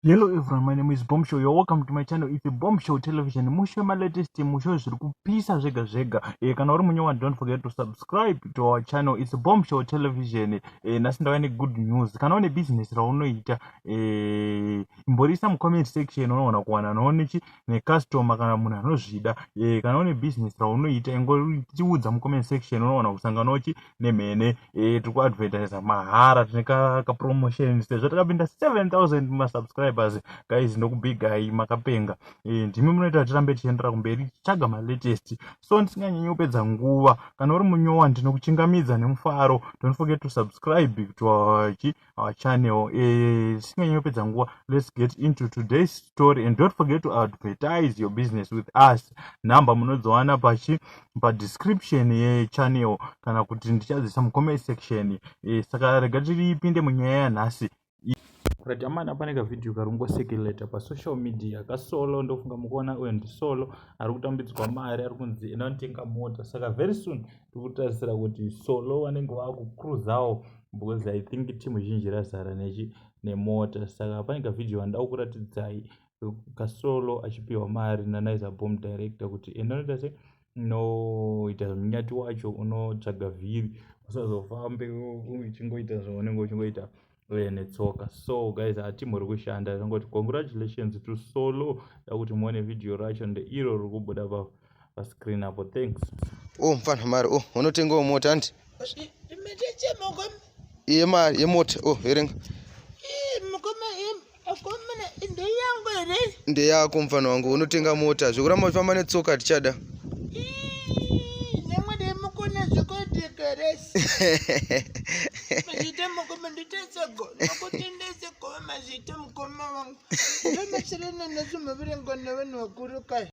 Hello everyone, my name is Bomb Show. You're welcome to my channel. It's a Bomb Show Television. Musho ma latest, musho zviri kupisa zvega zvega. Kana uri munyowa, don't forget to subscribe to our channel. It's a Bomb Show Television. Nhasi ndauya ne good news. Kana une business raunoita, imborisa mu comment section, unoona kuwana noone necustomer kana munhu anozvida. Kana une business raunoita, ingotiudza mu comment section, unoona kusanganawo chi nemhene. Tiri kuadvertisa mahara, tine kapromotion sezvo takapinda 7000 masubscribers. Guys, ndokubigai, makapenga. Ndimi munoita tirambe tichiendera kumberi tichitsvaga malatest. So ndisinganyanyi kupedza nguva, kana uri munyowa, ndinokuchingamidza nemufaro. Don't forget to subscribe to our channel. Tisinganyanyi kupedza nguva, let's get into today's story and don't forget to advertise your business with us. Nhamba munodziwana pachi padescription yechannel kana kuti ndichadzisa mucomment section. Saka rega tiripinde munyaya yanhasi. Right, amana, pane kavhidhiyo kari kungocirculata pasocial media kaSolo. Ndofunga mukuona, uyo ndiSolo ari kutambidzwa mari, ari kunzi enda unotenga mota. Saka very soon tiri kutarisira kuti Solo vanenge vakucruisawo, because I think timu zhinji razara nechi nemota. Saka pane kavhidhiyo vandada kukuratidzai kaSolo achipiwa mari naNaiza Bomb Director kuti enda unoita se unoita munyati wacho, unotsvaga vhiri, usazofambe uchingoita zvaunenge uchingoita netsoka. So guys, hatimhuri kushanda, tongoti congratulations to Solo. Da kuti muone vhidhiyo racho, ndeiro riri kubuda pascreen apo. Thanks. O mfana, mari o unotengawo mota andi yemari yemota o verenga. Ndeyangu here? Ndeyako, mufana wangu, unotenga mota. Zvekuramba uchifamba netsoka tichada. Nemwe ndemukona zvikodekeresi mazvita mukoma, nditesego nokutendesego. Mazvita, mukoma wangu, ndomasirena nesu maverengo nevanhu vakuru kai.